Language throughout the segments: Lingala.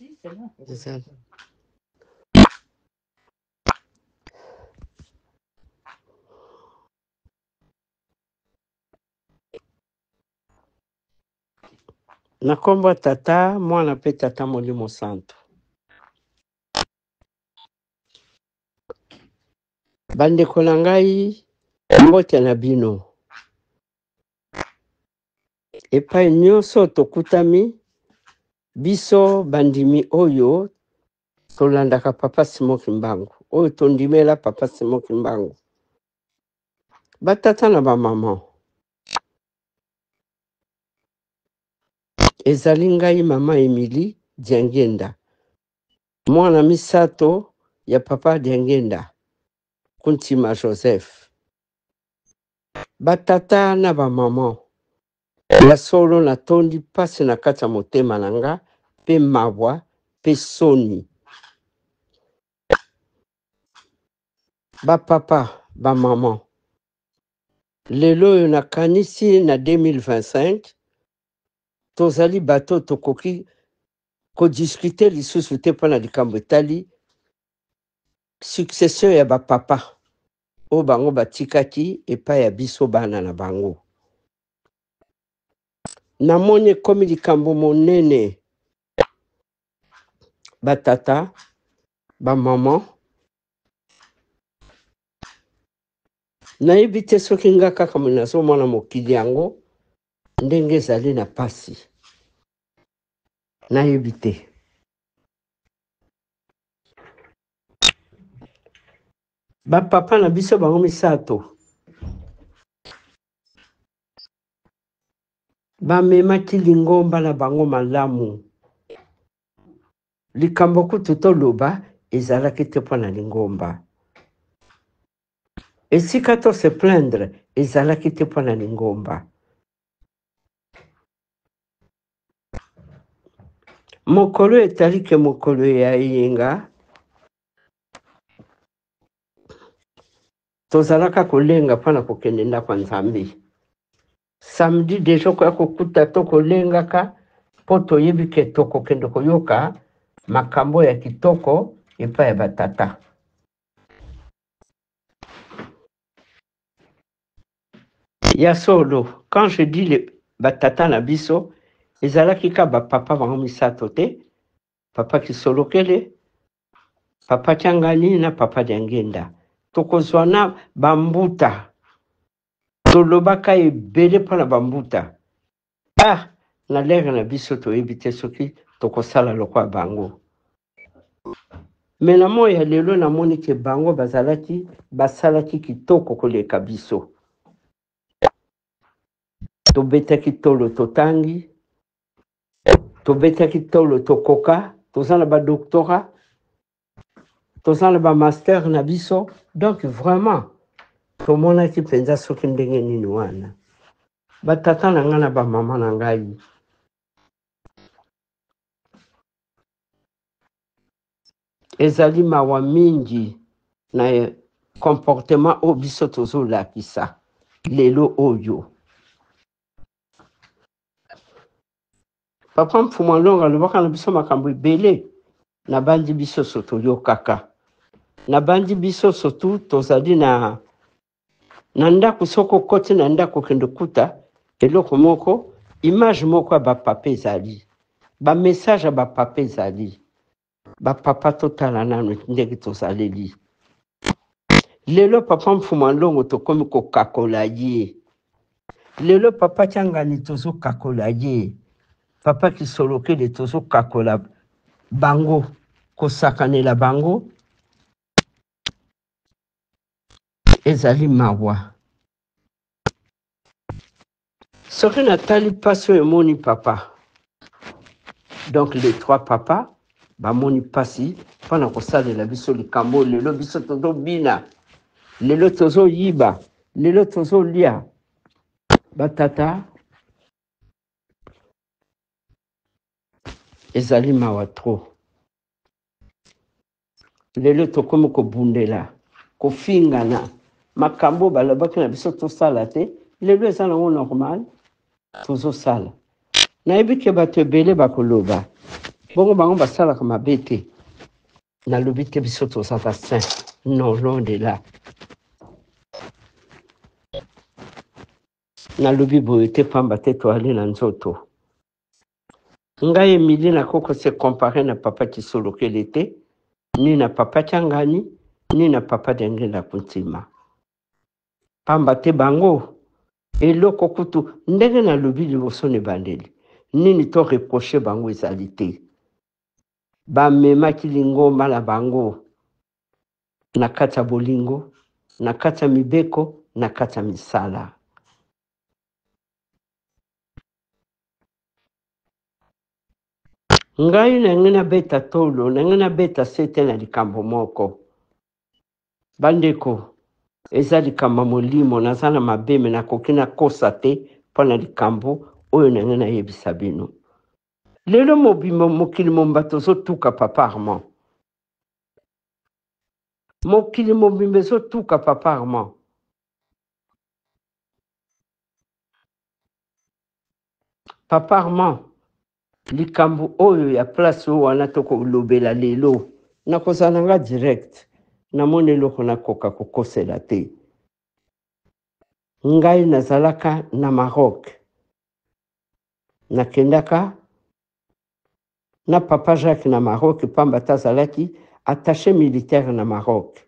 Ezali. Na nkombo ya Tata, Mwana mpe Tata Molimo Santu. Bandeko na ngai, mbote na bino. Epai nyonso tokutami, biso bandimi oyo tolandaka Papa Simon Kimbangu, oyo tondimela Papa Simon Kimbangu, batata na bamama, ezali ngai Mama Emilie Diangienda, mwana misato ya Papa Diangienda Kuntima Joseph. Batata na bamama, ya solo natondi mpasi na kati ya motema na nga mpe mawa mpe soni. Bapapa, bamama, lelo oyo nakanisi na 2025 tozali bato tokoki kodiskute lisusu te mpo na likambo etali succession ya bapapa oyo bango batikaki epai ya biso bana na bango. Namoni ekomi likambo monene, batata, bamama. Nayebi te soki nga kaka nazomona mokili yango ndenge ezali na pasi, nayebi te. Bapapa na biso bango misato bamemaki lingomba na bango malamu. Likambo kutu toloba ezalaki te mpo na lingomba. Esika to se plaindre ezalaki te mpo na lingomba. Mokolo etali ke mokolo ya eyenga, tozalaka kolenga mpona kokende ndako ya Nzambe. Samedi deja okoya kokuta to kolengaka mpo toyebi ke tokokende koyoka makambo ya kitoko epai ya batata. Ya solo, quand je dis le batata na biso, ezalaki ka bapapa bango misato te, Papa Kisolokele, Papa Kiangani na Papa Diangienda. Tokozwa na bambuta, tolobaka ebele mpona bambuta. Ah, na lere na biso toyebi te soki tokosala lokola bango. Me na moi ya lelo namoni ke bango bazalaki basalaki kitoko koleka biso. Tobetaki tolo totangi, tobetaki tolo tokoka, toza na ba doctorat, toza na ba master na biso. Donc vraiment tomonaki mpenza soki ndenge nini wana. Batata na ngai na bamama na ngai, ezali mawa mingi na comportement oyo biso tozolakisa lelo oyo. Papa Mfumu Alonga alobaka na biso makambo ebele, nabandi biso so toyokaka, nabandi biso surtout tozali na ndako. Soki okoti na ndako okende kuta eloko moko, image moko ya bapapa ezali, bamessage ya bapapa ezali. Bapapa totala nano ndenge tozaleli lelo. Papa Mfumu Alongo tokomi kokakola ye lelo, Papa Kiangani tozokakola ye, Papa Kisolokele tozokakola bango, kosakanela bango ezali mawa. Soki natali mpasi oyo emoni papa, donc les trois papa bamoni mpasi mpona kosalela biso likambo. Lelo biso tozobina, lelo tozoyiba, lelo tozolia. Batata, ezali mawa trop. Lelo tokomi kobundela, kofingana, makambo balobaki na biso tosala te, lelo eza nango normal tozosala. Nayebi ke bato ebele bakoloba. Bongo bango basalaka mabe te. Nalobi te biso toza ba saint. Non, loin de là. Nalobi boye te pamba te toali na nzoto. Ngai Emilie nakoki se comparer na papa Kisolokele te, ni na papa Kiangani, ni na papa Diangienda Kuntima. Pamba te bango eloko kutu ndenge nalobi liboso na ebandeli, nini to reprocher bango ezali te. Bamemaki lingomba na bango na kati ya bolingo, na kati ya mibeko, na kati ya misala. Ngai nangi nabeta tolo, nangi nabeta sete na likambo moko. Bandeko, eza likambo ya molimo, naza na mabe me nakoki nakosa te mpo na likambo oyo nangi nayebisa bino. Lelo mobimba mokili momba tozotuka papa Armand. Mokili mobimba ezotuka papa Armand. Papa Armand, likambo oyo ya place oyo wana tokolobela lelo, nakozala na nga direct, namoni eloko nakoka kokosela te. Ngai nazalaka na Maroc, nakendaka na papa Jacques na Maroc pamba te azalaki attaché militaire na Maroc.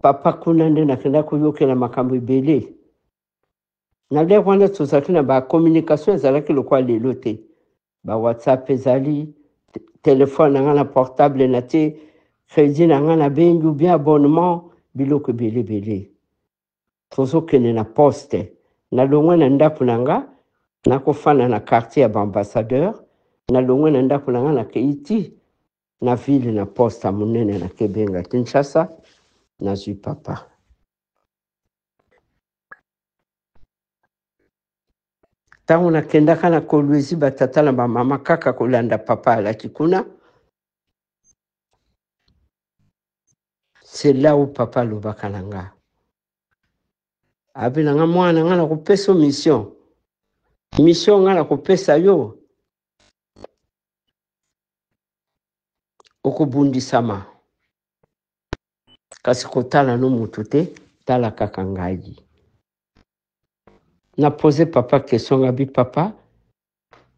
Papa kuna nde nakenda koyokela makambo ebele. Na lere wana tozalaki na ba communication ezalaki lokola lelo te. Ba WhatsApp ezali, telefone na nga na portable na tie credit na nga na bengi ou bien abonnement, biloko ebele ebele. Tozokende na poste. Nalongwe na ndako na nga, nakofanda na quartier ya ba ambassadeur. Nalongwe na ndako na nga nakei ti na ville na poste ya monene na kebenga Kinshasa, nazwi papa. Ntango nakendaka na Kolwezi, batata na bamama kaka kolanda papa alaki kuna. C'est là où papa alobaka na nga. Abi na nga mwana nga nakopesa mission. Mission nga nakopesa yo. Okobundisama. Kasi kotala no mutu te, tala kaka ngai. Na pose papa question nga bi papa,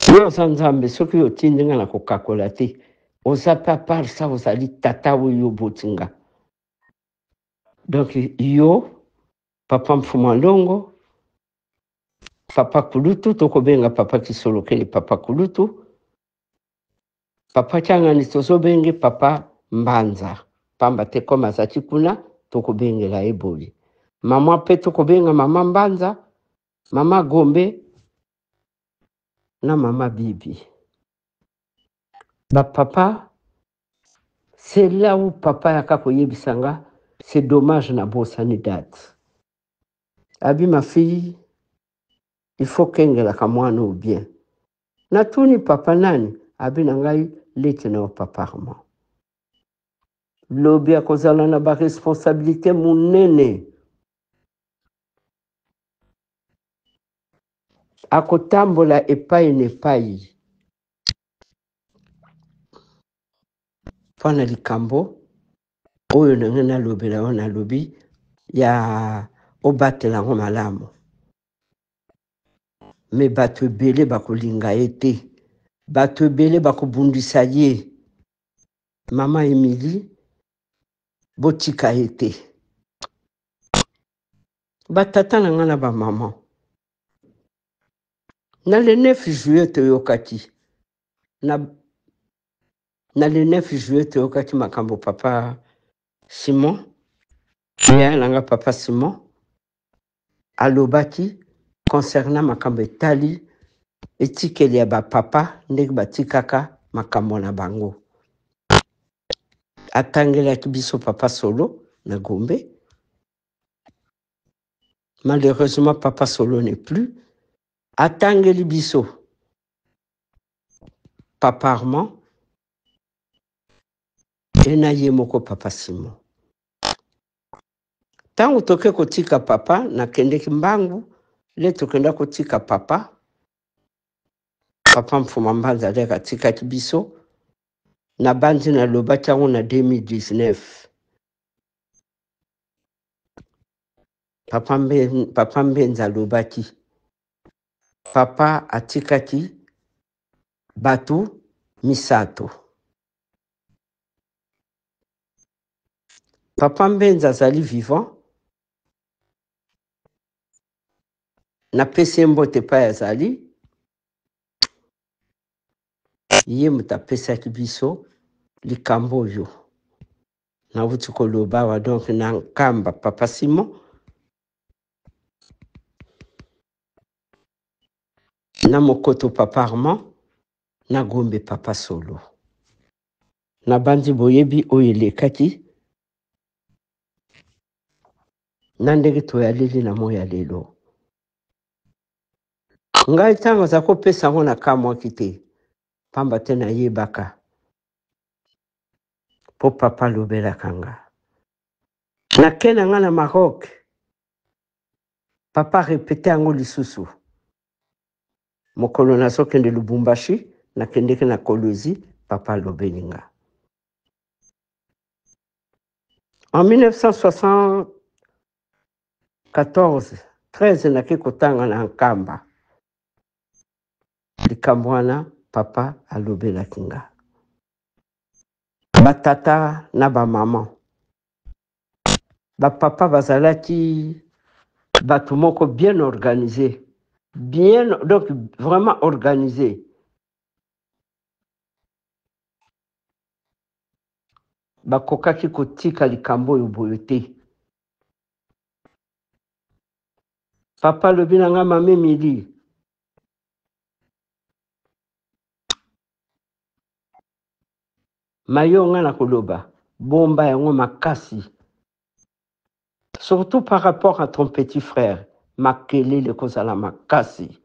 yo oza Nzambe soki otindi nga na kokakola te. Oza pe à part ça ozali tata oyo oboti nga. Donc yo papa Mfuma Longo, papa Kulutu, tokobenga papa Kisolokele papa Kulutu, papa Kiangani tozobenge papa Mbanza, pamba te comme azalaki kuna tokobengela ye boye. Mama pe tokobenga mama Mbanza, mama Gombe na mama Bibi. Ba papa, c'est là où papa yaka koyebisa nga, c'est dommage na bosani date. Abi ma fille, il faut kengelaka mwana ou bien. Natuni papa nani, abi na ngai leki na yo papa Armand. Lobi akozala na ba responsabilité munene. Akotambola epai na epai. Mpona likambo oyo ndenge nalobela yo nalobi ya obatela yango malamu. Me bato ebele bakolinga ye te, bato ebele bakobundisa ye. Mama Emilie, botika ye te. Batata na nga na bamama, na le 9 juillet toyokaki na le 9 juillet toyokaki makambo papa Simon, yaya na nga papa Simon alobaki concernant makambo etali etikeli ya ba papa ndenge batikaka makambo na bango. Atangelaki biso papa Solo na Gombe. Malheureusement papa Solo n'est plus. Atangeli biso papa Armand et na ye moko papa Simon. Ntango toke kotika papa, nakendeki mbangu le tokenda kotika papa. Papa Mfuma Mbanza aleke atikaki biso. Nabanzi nalobaki yango na 2019. Papa, Mbe, Papa Mbenza alobaki papa atikaki bato misato. Papa Mbenza azali vivant, napesi ye mbote epai azali. Ye moto apesaki biso likambo oyo nawuti koloba awa, donc na Nkamba, Papa Simon na Mokoto, Papa Armand na Gombe, Papa Solo. Nabanzi boyebi oyo elekaki na ndenge toyaleli na moi ya lelo. Ngai ntango aza kopesa yango nakamwaki te, pamba te nayebaka mpo papa alobelaka nga. Nake na nga na Maroc, papa repete yango lisusu. Mokolo nazokende Lubumbashi, nakendeki na Kolwezi, papa alobeli nga. En 1974, 13 nake kotanga na Nkamba. Likambo wana papa alobelaki nga. Batata na bamama, bapapa bazalaki bato moko bien organisé, bien, donc vraiment organisé. Bakokaki kotika likambo oyo boye te. Papa alobi na nga, mama Emilie, mayo nga na koloba, bomba yango makasi, surtout par rapport à ton petit frère. Makelele kozala makasi,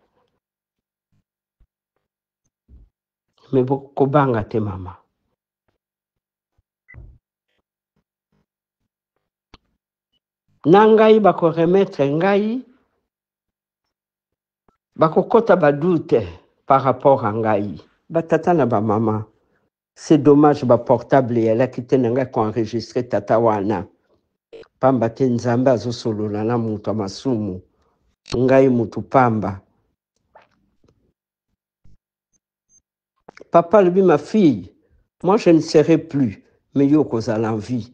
me kobanga te mama. Na ngai bakoremettre ngai, bakokota badoute par rapport à ngai. Batata na bamama, c'est dommage baportable eyalaki te na ngai koenregistre tata wana, pamba te Nzambe azosolola na moto ya masumu, ngai motu pamba. Papa alobi, ma fille, moi je ne serai plus, mais yo okozala en vie,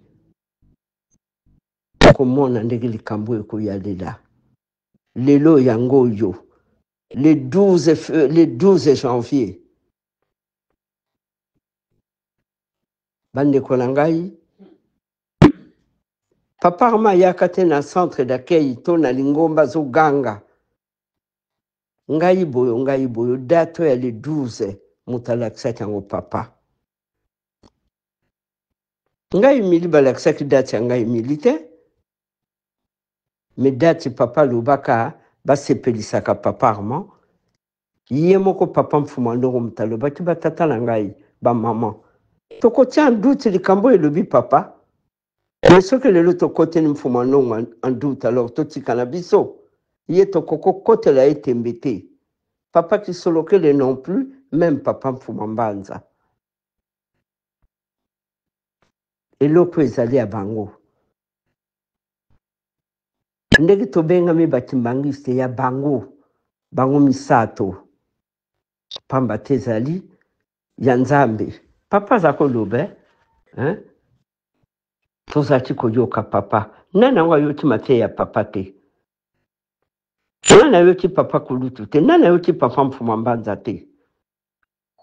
okomona ndenge likambo oyo ekoyalela. Lelo yango oyo le 12, le 12 janvier, bandeko na ngai, papa Arma ayaka te na centre d'accueil to na lingomba azoganga ngai boyo, ngai boyo. Date ya le 12, moto alakisaki yango papa ngai Emili. Balakisaki date ya ngai Emili te, mais date papa alobaka basepelisaka papa Armand ye moko. Papa Mfuma Ndongo moto alobaki, batata na ngai, bamama, tokotia en doute likambo oyo elobi papa. Mais soki lelo tokoteli Mfuma Ndongo en doute, alors totika na biso ye, tokokokotela ye tembe te. Papa Kisolokele non plus, même papa Mfuma Mbanza, eloko ezali ya bango. Ndenge tobengami bakimbangiste, ya bango, bango misato, pamba te ezali ya Nzambe. Papa aza koloba, hein? Tozalaki koyoka papa. Nani yango ayoki mateya ya papa te? Nani ayoki papa Kulutu te? Nani ayoki papa Mfuma Mbanza te?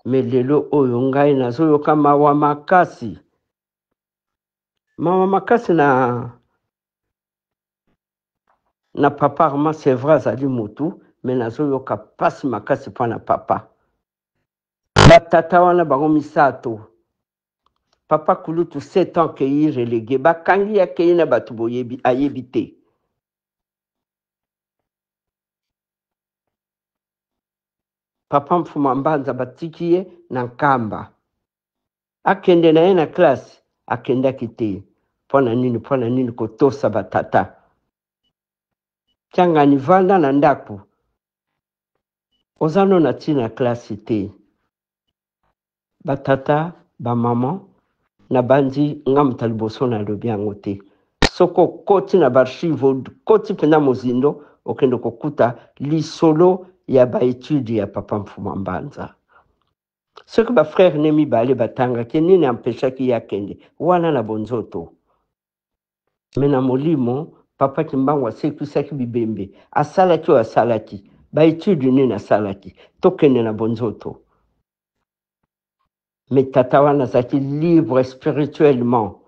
Mais lelo oyo ngai nazoyoka mawa makasi, mawa makasi na papa Armand. C'est vrai, azali motu, mais nazoyoka mpasi makasi mpo na papa. Batata wana bango misato, papa Kulutu 7 ans kei relégué, bakangi ye, akei na bato boyebi, ayebi te. Papa Mfuma Mbanza batiki ye na Nkamba, akende na ye na classe, akendaki te. Mpo na nini? Mpo na nini? Kotosa batata. Kiangani vanda na ndako, oza no na ntina classe te. Batata, bamama, nabandi nga moto ya liboso nalobi yango te. Soki okoti na baarchive, okoti mpenza mozindo, okende kokuta lisolo ya baetude ya papa Mfuma Mbanza. Soki ba frère ne mibale batangaki, nini empêchaki ye akende wana na bonzoto? Me na molimo, papa Kimbangu asekwisaki bibembe, asalaki oyo asalaki, ba etude nini asalaki? Tokende na bonzoto. Me tata wana azalaki libre spirituellement.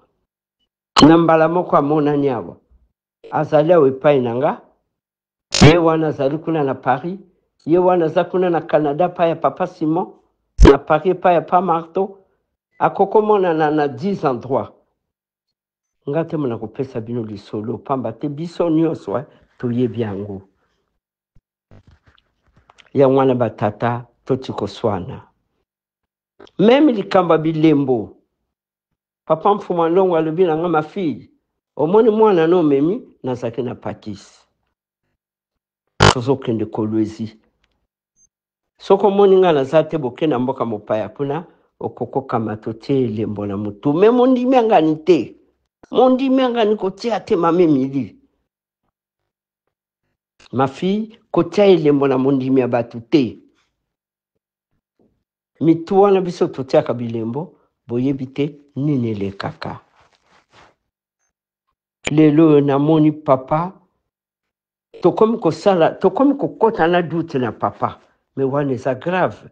Na mbala moko amonani awa, azali awa epai na nga, ye wana azali kuna na Paris, ye wana aza kuna na Canada epai ya papa Simon, na Paris epai ya pa Marto, akokomonana na 10 endroits. Nga te mona kopesa bino lisolo pamba te biso nyonso toyebi yango. Yango wana batata toti koswana. Meme likambo ya bilembo, papa Mfuma Longo alobi na nga, ma fille, omoni mwana no omemi, nazalaki na Pakis, tozokende Kolwezi. Soki omoni nga naza te, boke na mboka mopaya kuna, okokokamata otie elembo na motu. Me mondimi angani te, mondimi angani kotia te, mama Emilie. Ma fille, kotia elembo na mondimi ya bato te. Mitu wana biso totiaka bilembo, boyebi te nini elekaka. Lelo oyo namoni papa, tokomi kosala, tokomi kokota na doute na papa, me wana eza grave.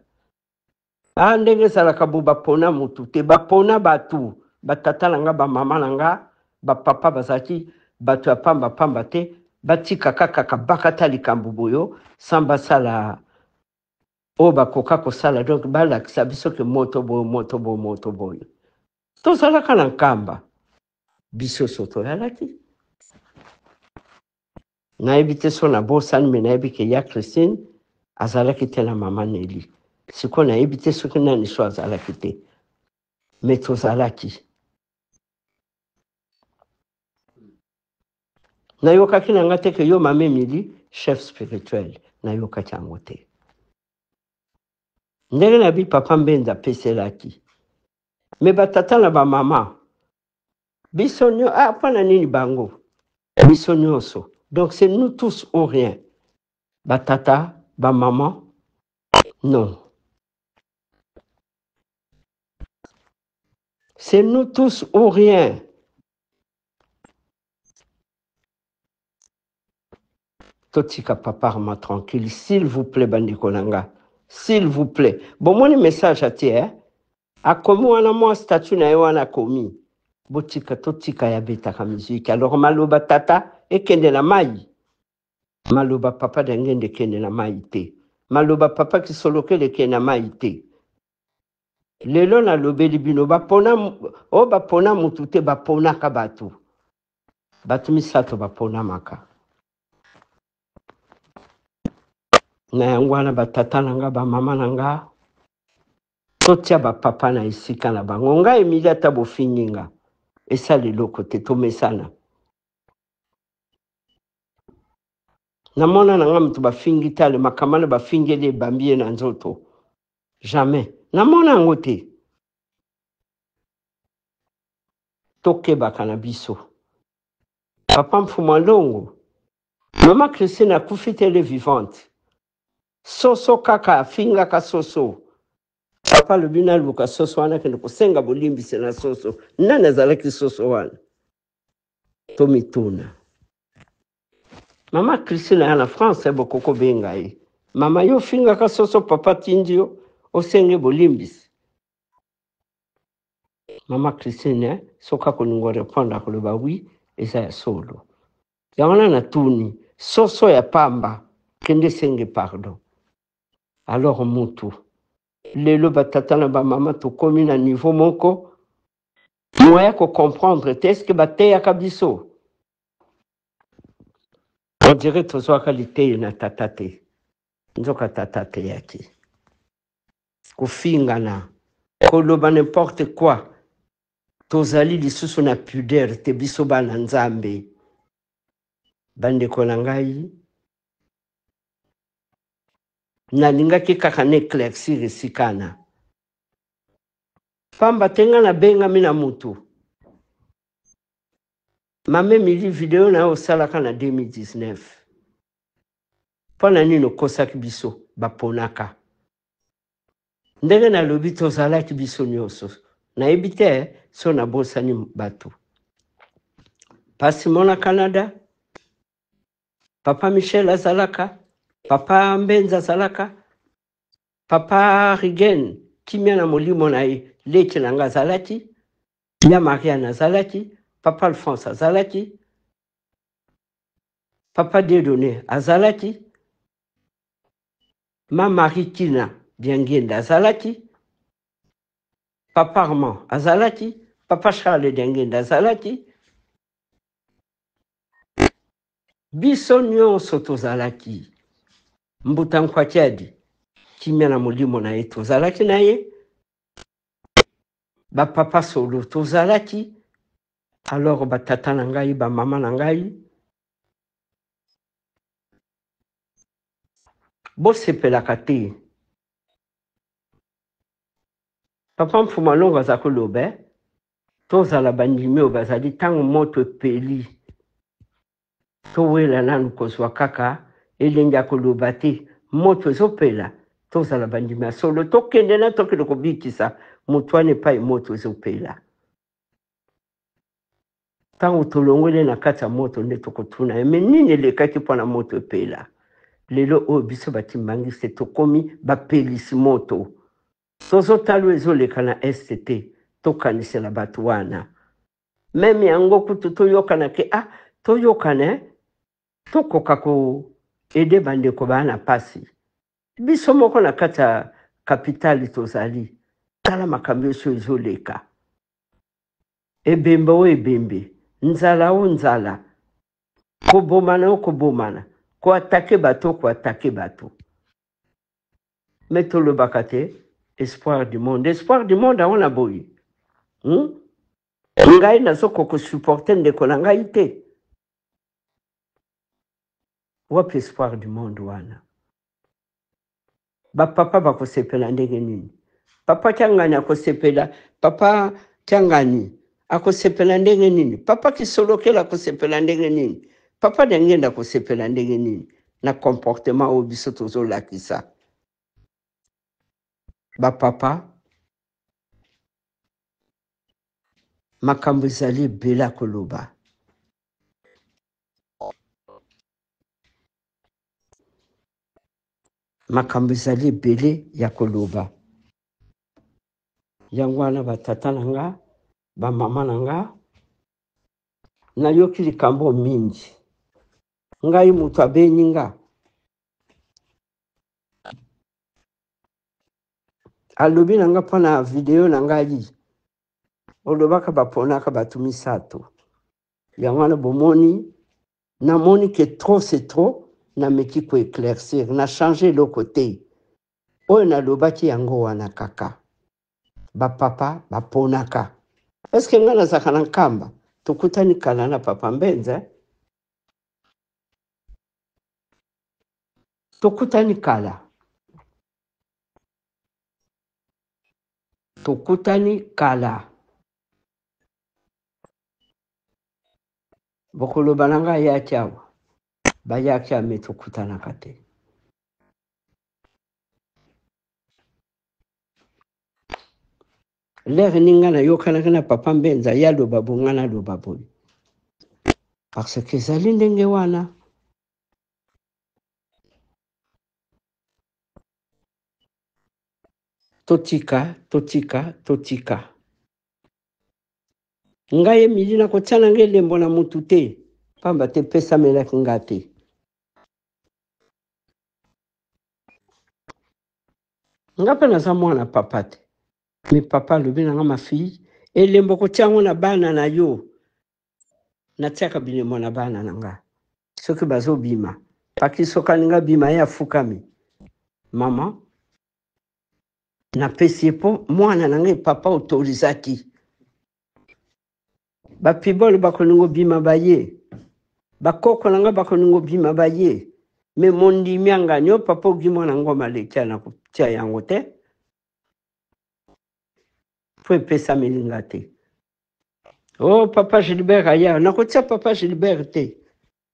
Ah, ndenge ezalaka bo, bapona motu te, bapona bato. Batata na nga, bamama na nga, bapapa bazalaki bato ya pamba pamba te, batika kaka kabakata likambo boyo sans basala oyo bakoka kosala. Donc balakisa biso ke moto boyo, moto boyo, moto boyo. Tozalaka na Nkamba, biso so toyalaki. Nayebi te so nabosani, me nayebi ke ya Christine azalaki te na mama Nelly. Sikoyo nayebi te soki nani so azalaki te, me tozalaki. Nayokaki na nga te ke yo mama Emilie chef spirituel, nayokaki yango te. Ndenge na bi papa Mbenza apeselaki me batata na bamama biso nyo, ah, mpona nini bango biso nyonso. Donc c'est nous tous ou rien. Batata, bamama, non, c'est nous tous ou rien. Totika papa Armand tranquille, s'il vous plaît, bandeko na nga, s'il vous plaît. Bomoni message atie, eh? Akomi wana mwa statut na ye wana akomi. Botika, totika ya betaka musique. Alors maloba tata ekende na mai. Maloba papa Dangende ekende na mai te. Maloba papa Kisolokele ekende na mai te. Lelo nalobeli bino bapona o bapona mutu te, baponaka bato. Bato misato baponamaka. Na yango wana batata na nga, bamama na nga, totia bapapa na esika na bango. Ngai Emilie, ata bofingi nga, esala eloko te, tomesana. Namona na nga moto bafingi tale makambo na bafingeli ebambi ye na nzoto. Jamais. Namona yango te. Tokebaka na biso. Papa Mfuma Longo, Mama Christine akufi te, elle est vivante. Soso kaka afingaka soso. Papa alobi naluka soso wana kende kosenga bolimbisi na soso. Nani azalaki soso wana? Tomituna. Mama Christine aya na France, bokoko benga ye. Mama yo fingaka soso, papa tindi yo osenge bolimbisi. Mama Christine soki akolinga répondre akoloba oui, eza ya solo. Yango wana natuni soso ya pamba kende senge pardon. Alors mutu lelo batata na bamama tokomi na niveau moko moya ko comprendre te, est-ce que bateyaka biso? On dirait tozwaka liteyi na tata te, nzoka tata ateyaki. Kofingana, koloba n'importe quoi, tozali lisusu na pudeur te biso bana Nzambe. Bandeko na ngai, Nalingaki kaka na eclaircir esika na. Pamba te nga nabengami na mutu. Mama Emilie video na yo osalaka na 2019. Mpo na nini okosaki biso baponaka? Ndenge nalobi tozalaki biso nyonso. Nayebi te so nabosani bato. Pa Simon na Canada, Papa Michel azalaka, Papa Mbenza azalaka, Papa Rigen kimia na molimo na ye leki na nga azalaki, ya Marianne azalaki, Papa Alphonse azalaki, Papa Dieudonné azalaki, Ma Marie Kina Diangienda azalaki, Papa Armand azalaki, Papa Charles Diangienda azalaki. Biso nyonso tozalaki. Mbuta Nkwakiadi, kimia na molimo na ye, tozalaki na ye. Ba papa solo tozalaki. Alors ba tata na ngai, ba mama na ngai, bosepelaka te. Papa Mfuma Longo aza koloba eh? Tozala bandimi oyo bazali ntango moto epeli, towela nanu kozwa kaka elengi ya koloba te. Moto ezopela, tozala bandimi ya solo, tokende na tokende kobikisa moto wana epai moto ezopela. Ntango tolongoli ye na kati ya moto nde tokotuna ye, me nini elekaki mpo na moto epela? Lelo oyo biso bakimbangiste tokomi bapelisi moto. Tozotala oyo ezoleka na Est te, tokanisela bato wana. Meme yango kutu toyokana ke ah, toyokana eh, tokoka ko aider bandeko baa na pasi. Biso moko na kati ya capitale tozali, tala makambo nyonso ezoleka. Ebembe o ebembe, nzala o nzala, kobomana o kobomana, ko attaquer bato o ko attaquer bato. Mais tolobaka te espoir du monde, espoir du monde yango na boye. Ngai nazokoka ko supporter ndeko na ngai te. Wapi espoir du monde wana? Ba papa bakosepela ndenge nini? Papa Kiangani akosepela, papa Kiangani akosepela ndenge nini? Papa Kisolokela akosepela ndenge nini? Papa Diangienda akosepela ndenge nini na comportement oyo biso tozolakisa? Ba papa, makambo ezali ebele ya koloba. Makambo ezali ebele ya koloba. Yango wana ba tata na nga, ba mama na nga, nayoki likambo mingi. Ngai moto abengi nga, alobi na nga mpo na video na ngai, olobaka baponaka bato misato. Yango wana bomoni Namoni que trop c'est trop, nameki ko eclaircir, na changer eloko te. Oyo nalobaki yango wana kaka. Ba papa baponaka. Est-ce que nga nazalaka na Nkamba? Tokutani kala na papa Mbenza. Eh? Tokutani kala. Tokutani kala. Bokoloba na ngai ayaki awa, bayaki awa me tokutanaka te. Lere ni ngai nayokanaki na papa Mbenza, ye aloba boye, ngai naloba boye, parce que ezali ndenge wana. Totika, totika, totika. Ngai Emily nakotia na ngai elembo na mutu te, pamba te epesamelaki ngai te. Nga mpe naza mwana papa te, me papa alobi na nga ma fille, elembo kotia yango na bana na yo. Natiaka bilembo na bana na nga soki bazobima, paki soki alingi abima ye afukami mama Napesi ye mpo mwana na ngai papa autorisaki. Bapibole bakolinga obima baye. Bakoko na ngai bakolinga obima baye. Me mondimi angani o papa ogi mwana ngoma aleki na kotia yango te mpo epesameli nga te. O oh, papa Gilbert aya nakotia papa Gilbert te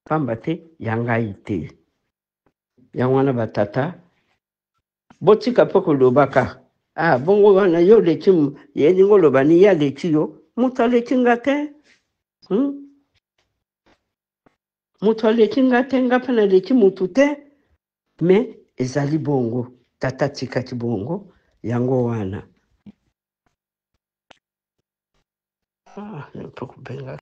pamba te ya ngai te. Yango wana batata botika mpe kolobaka ah, bongo wana yo oleki ye elingi oloba ni ye aleki yo moto aleki nga te Moto aleki nga te, nga mpe naleki moto te, me ezali bongo. Tata atikaki bongo, yango wana. Ah, mpe kobenga.